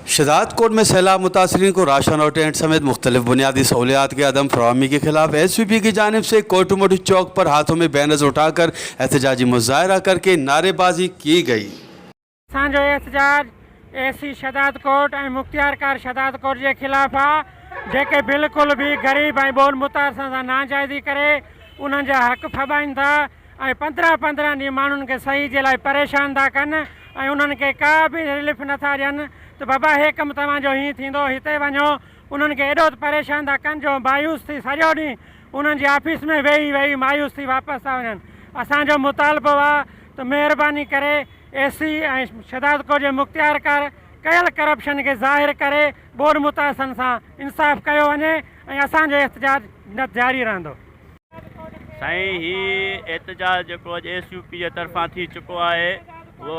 शहजादकोट में सैलाब मुतासरीन को राशन और टेंट समेत मुख्तलिफ बुनियादी सहूलियात के अदम फराहमी के खिलाफ एस यू पी की जानिब से कोटमोटी चौक पर हाथों में बैनर्स उठाकर एहतजाजी मुजाहरा करके नारेबाजी की गई। असांजो एहतजाज ए सी शहदादकोट ऐं मुख्तियारकार शहदादकोट जे ख़िलाफ़ आ, जेके बिल्कुलु बि ग़रीब ऐं ॿोॾ मुतासिरनि सां नाजाइज़ी करे उन्हनि जा हक़ ڦٻائين ٿا ۽ 15 15 ڏينهن ماڻهن کي صحيح جي لاء پريشان ٿا ڪن ۽ انهن کي ڪا به رليف نٿا ڏين ته بابا هي ڪم توهان جو هيئن ٿيندو هتي وڃو. انهن کي ايڏو ته پريشان ٿا ڪن جو مايوس ٿي سڄو ڏينهن انهن جي آفيس ۾ ويهي ويهي مايوس ٿي واپس ٿا وڃن. اسان جو مطالبو آ ته مهرباني ڪري اي سي ۽ شهدادڪوٽ جي مختيارڪار ڪيل ڪرپشن کي ظاهر ڪري ٻوڏ متاثرن سان انصاف ڪيو وڃي ۽ اسان جو احتجاج جاري رهندو. سائين هي احتجاج جيڪو اڄ ايس يو پي جي طرفان ٿي چڪو آهي اهو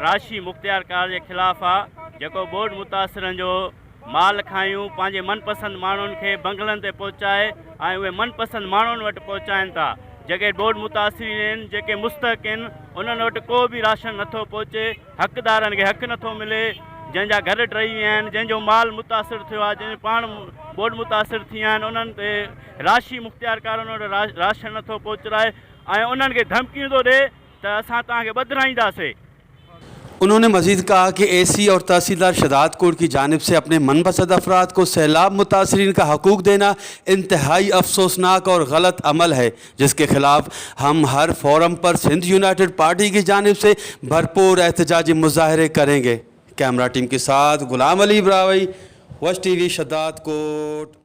راشي مختيارڪار جي خلاف آ جيڪو ٻوڏ متاثرن جو مال کايون پنهنجي من پسند ماڻهن کي بنگلن تي پهچائي ۽ اهي من پسند ماڻهن وٽ پهچائن ٿا جيڪي ٻوڏ متاثرين آهن جيڪي مستحق آهن انهن وٽ ڪو به راشن نٿو پهچي حقدارن کي حق نٿو ملي جنهن جا گهر ڊهي ويا آهن جنهن جو مال متاثر ٿيو آهي جنهن پاڻ ٻوڏ متاثر ٿي آهن انهن تي راشي مختيارڪار انهن وٽ راشن نٿو پهچرائي ۽ انهن کي ڌمڪيون ٿو ڏي ته اسان توهان کي ٻڌرائينداسي. उन्होंने मजीद कहा कि एसी और तहसीलदार शहदादकोट की जानिब से अपने मनपसंद अफराद को सैलाब मुतासरीन का हकूक़ देना इंतहाई अफसोसनाक और गलत अमल है, जिसके ख़िलाफ़ हम हर फोरम पर सिंध यूनाइटेड पार्टी की जानिब से भरपूर एहतजाजी मुजाहरे करेंगे। कैमरा टीम के साथ गुलाम अली ब्रावई, वश टीवी, शहदादकोट।